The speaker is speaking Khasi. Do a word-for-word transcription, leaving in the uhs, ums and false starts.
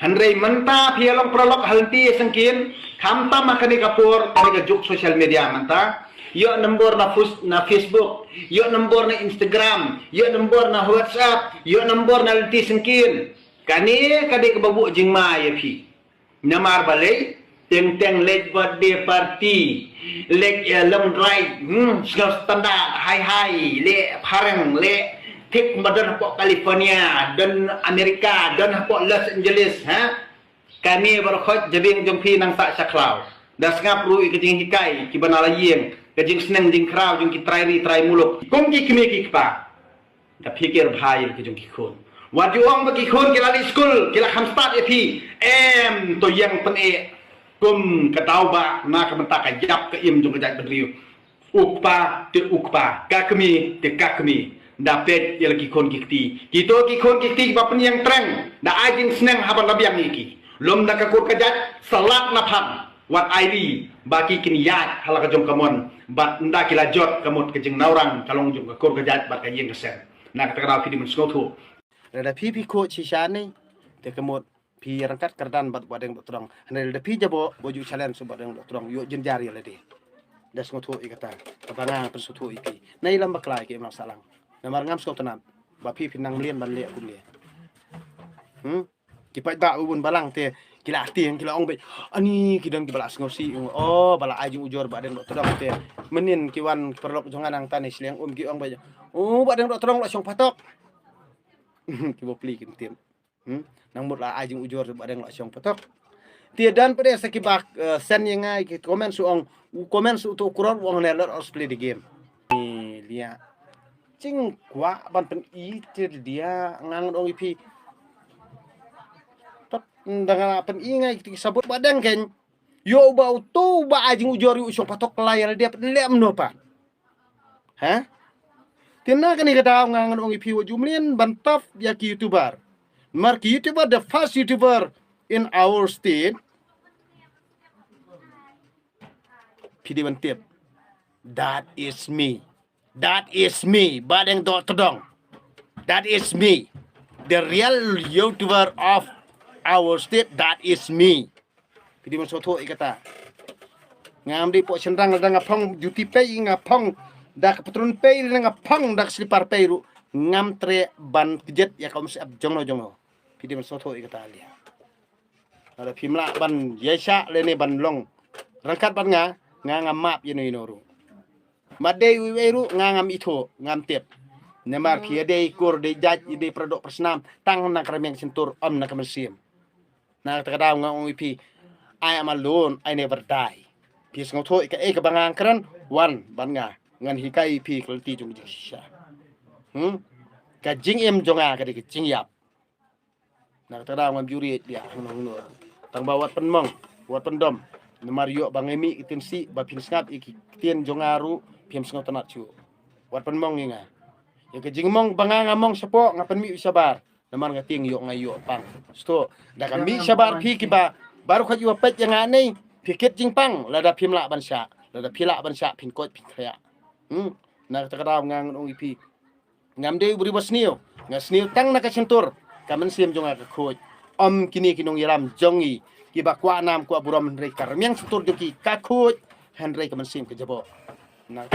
Hynrei mynta phi ïa long paralok ha lynti sngewsih, khamtam ha kane ka por, kane ka juk social media mynta. Ïoh nombor na fus-, na Facebook, ïoh nombor na Instagram, ïoh nombor na WhatsApp, ïoh nombor na lynti sngewsih. Kane ka dei kaba buh jingma ïa phi. Namar balei, teng teng leh birthday party, leh, eh, lem drai, hmm, sngewthuh standard, hai hai, leh phareng, leh thik ba don hapoh California, don America, don hapoh Los Angeles, ha? Kane baroh khoit jabieng jong phi nang sah sha khlaw. Da sngap ruh ïa ka jinghikai, kiba na la ïeng, ka jingsneng jingkhraw jong ki trai ri trai muluk. Kum ki kmie ki kpa. Da phi kyrpad ïa ki jong ki khun. Wat ju ong ba ki khun ki la leit skul, ki la kham stad ïa phi. Em, to ïeng pyneh. Kum ka daw ba na ka bynta ka ïap ka im jong ka jaitbynriew. U kpa te u kpa, ka kmie te ka kmie. Da peit ïa la ki khun ki kti. Kito ki khun ki kti kiba pynïeng treng. Da ai jingsneng haba la biang ïa ki. Lum da ka kur ka jait, sa lad na phan. Wat ai ri, ba ki kin ïaid ha la ka jong ka mon, bad ynda ki la jot ka mut ka jingnawrang ka long jong ka kur ka jait bad ka ïing ka sem. Na kata ka daw phi dei ban sngewthuh. Lada phi phi khuid shisha ne, te ka mut phi ryngkat kyrdan bad Bah Deng Dohtdong. Hynrei lada phi jaboh, ba ju challenge Bah Deng Dohtdong, ïoh jynjar ïa lade. Da sngewthuh ïa kata, kaba nga pynsngewthuh ïa phi. Nai lam bakla ïa ki imlang sahlang. Namar ngam sngewtynnat ba phi phi nang mlien ban leh kumne. Hmm? Ki paidbah ba bun balang te, ki la tieng, ki la ong beit, ani ki don kiba la sngewsih, oh, ba la ai jingujor Bah Deng Dohtdong te. Mynnin ki wan ki paralok jong nga nangta ne shleng um ki ong beit, oh, Bah Deng Dohtdong la shong patok. Ki bapli kin tip. Hmm? Nang mut la ai jingujor Bah Deng la shong patok. Te don pat de sa kiba, eh, send ïa nga ki comment shu ong, u comment shu to u kror u ong ne, let us play the game. Ni lia. Jingkwah ban pyni te dia nga ngan ong ïa phi. Tot da nga pyni nga ïa ki sabut Bah Deng ken. Ïoh ba uto uba ai jingujor ïa u shong patok la ïa lade pat lem no pat. Ha? Te na kane ka daw nga ngan ong ïa phi, wat ju mlien ban tap ïa ki YouTuber. Namar ki YouTuber, the first YouTuber in our state. Phi dei ban tip. That is me. That is me, Bah Deng Dohtdong. That is me. The real YouTuber of our state, that is me. Phi dei ban sngewthuh ïa kata. Ngam dei pok shynrang, lada nga phong juti pei, nga phong da ka patrun pei, lada nga phong da ka slipar pei ruh, ngam treh ban kjit ïa ka umsyep jongno jongno. Phi dei ban sngewthuh ïa kata, lia. Lada phim lah ban ïaishah lane ban long ryngkat bad nga, nga ngam map ïano ïano ruh. Mat dei uwei uwei ruh nga ngam ithuh, ngam tip. Namar phi ïa dei kur dei jait, ïa dei paradoh parasnam, tang na ka rmiang shyntur, ym na ka mynsiem. Na kata ka daw nga ong ïa phi, I am alone, I never die. Phi sngewthuh ïa kaei kaba nga kren, wan bad nga, ngan hikai ïa phi ka lynti jong ka jingshisha. Hmm? Ka jingim jong nga ka dei ka jingïap. Na kata ka daw ngam ju rieh ïa hangno hangno. Tang ba wat pynmong, wat pyndom. Namar ïoh ba ngi mih ki ktien sih, ba phin sngap ïa ki ktien jong nga ruh, phim sngewtynnat shuh. Wat pynmong ïa nga. Ïa ka jingmong ba nga nga mong shapoh, nga pynmih shabar. Namar nga tieng ïoh nga ïoh pang. Sngewthuh, da ka mih shabar phi kiba baroh khoit ïa peit ïa nga ne, phi kit jingpang, lada phim lah ban shah, lada phi lah ban shah, phin koit phin khriah. Hmm, na kata ka daw nga ngan ong ïa phi. Ngam dei u briew ba sniew, nga sniew tang na ka shyntur, ka mynsiem jong nga ka khuid. Ym kine ki nongïalam jong ngi, kiba kwah nam kwah burom hynrei ka rmiang shyntur jong ki ka khuid, hynrei ka mynsiem ka jaboh. Na